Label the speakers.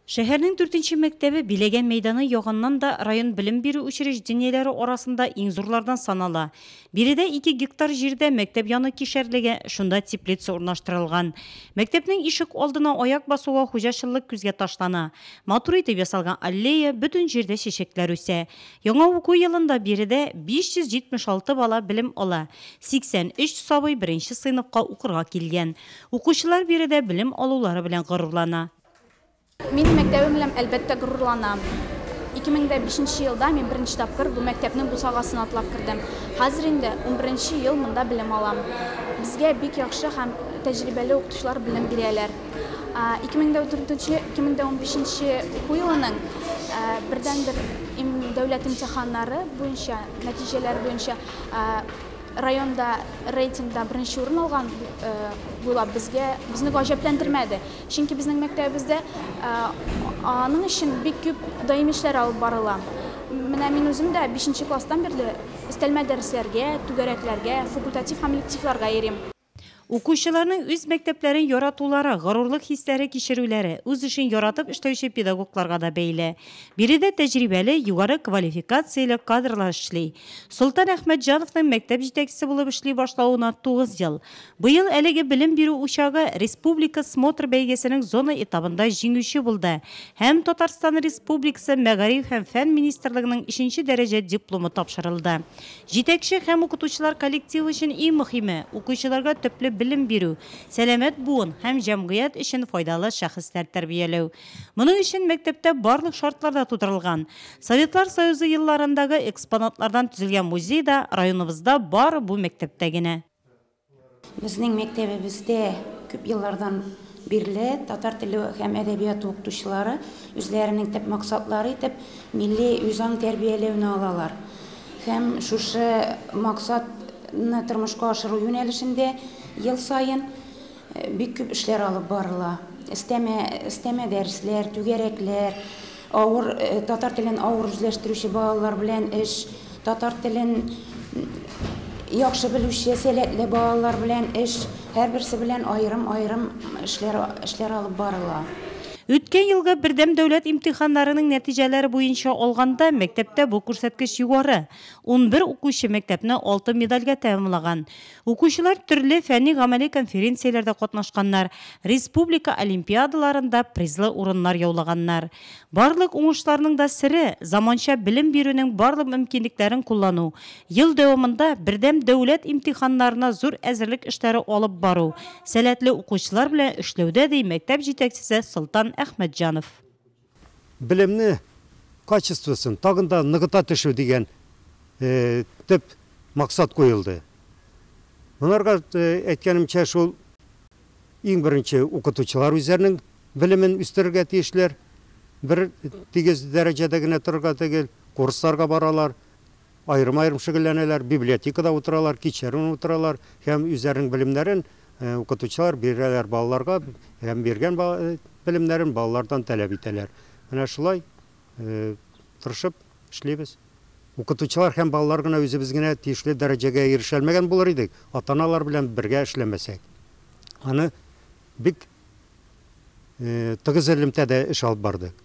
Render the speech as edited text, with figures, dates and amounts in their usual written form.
Speaker 1: Шәһәрнең дүртенче мәктәбе биләгән мәйданы ягыннан да район белем бирү учреждениеләре арасында иң зурлардан санала. Биредә 2 гектар җирдә мәктәп яны кишәрлеге, шунда теплица урнаштырылган. Мәктәпнең ишек алдына аяк басуга хуҗачыллык күзгә ташлана. Матур итеп ясалган аллея, бөтен җирдә чәчәкләр үсә. Яңа уку елында биредә 576 бала белем ала. 83 сабый беренче сыйныфка укырга килгән. Укучылар биредә белем алулары белән горурлана.
Speaker 2: Мин мәктәбем белән, әлбәттә, горурланам. 2005 елда мин беренче тапкыр бу мәктәпнең бусагасын атлап кердем. Хәзер инде 11 ел монда белем алам. Безгә бик яхшы һәм тәҗрибәле укытучылар белем бирәләр. 2014-2015 уку елының бердәнбер дәүләт имтиханнары буенча, нәтиҗәләре буенча районда рейтингда беренче урын алган буйлап безгә безне гаҗәпләндермәде. Чөнки безнең мәктәбебездә аның өчен бик күп даими эшләр алып барыла. Менә мин үзем дә 5 класстан бирле өстәлмә дәресләргә, түгәрәкләргә, факультатив һәм элективларга йөрим.
Speaker 1: Укучыларның үз мәктәпләрен яратулары, горурлык хисләре кичерүләре, үз эшен яратып эшләүче педагогларга да бәйле. Биредә тәҗрибәле, югары квалификацияле кадрлар эшли. Солтан Әхмәтҗановның мәктәп җитәкчесе булып эшли башлавына 9 ел. Быел әлеге белем бирү учагы республика смотр бәйгесенең зона этабында җиңүче булды һәм Татарстан Республикасы Мәгариф һәм фән министрлыгының 3 дәрәҗә дипломы тапшырылды. Җитәкче һәм укытучылар коллективы өчен иң мөһиме укучыларга төпле белем бирү, сәламәт буын һәм җәмгыять өчен файдалы шәхесләр тәрбияләү. Моның өчен мәктәптә барлык шартлар да тудырылган. Советлар Союзы елларындагы экспонатлардан төзелгән музей да районыбызда бары бу мәктәптә генә.
Speaker 3: Безнең мәктәбебездә күп еллардан бирле татар теле һәм әдәбияты укытучылары үзләренең төп максатлары итеп милли үзаң тәрбияләүне алалар. Һәм шушы максатны тормышка ашыру юнәлешендә ел саен бик күп эшләр алып барыла. Өстәмә дәресләр, түгәрәкләр, авыр татар телен авыр үзләштерүче балалар белән эш, татар телен яхшы белүче, сәләтле балалар белән эш, һәрберсе белән аерым-аерым эшләр алып барыла.
Speaker 1: Үткән елгы бердәм дәүләт имтиханнарының нәтиҗәләре буенча алганда мәктәптә бу күрсәткеч югары. 11 укучы мәктәпне 6 медальгә тәмамлаган. Укучылар төрле фәнни-гамәли конференцияләрдә катнашканнар, республика олимпиадаларында призлы урыннар яулаганнар. Барлык уңышларның да сере заманча белем бирүнең барлык мөмкинлекләрен куллану, ел дәвамында бердәм дәүләт имтиханнарына зур әзерлек эшләре алып бару, сәләтле укучылар белән эшләүдә, ди мәктәп җитәкчесе Солтан Әхмәтҗанов.
Speaker 4: Белемне качествосын тагын да ныгыта төшү дигән төп максат куелды. Монарга әйткәнемчә, шул иң беренче укытучылар үзләренең белемен үстерергә тиешләр. Бер тигез дәрәҗәдә генә торырга түгел, курсларга баралар, аерым-аерым шөгыльләнәләр, библиотекада утыралар, кичләрен утыралар һәм үзләренең белемнәрен укытучылар бирәләр балаларга һәм биргән белемнәрен балалардан таләп итәләр. Менә шулай тырышып эшлибез. Укытучылар һәм балалар гына үзебез генә тиешле дәрәҗәгә ирешәлмәгән булыр идек, ата-аналар белән бергә эшләмәсәк. Аны бик тыгыз элемтәдә эш алып бардык.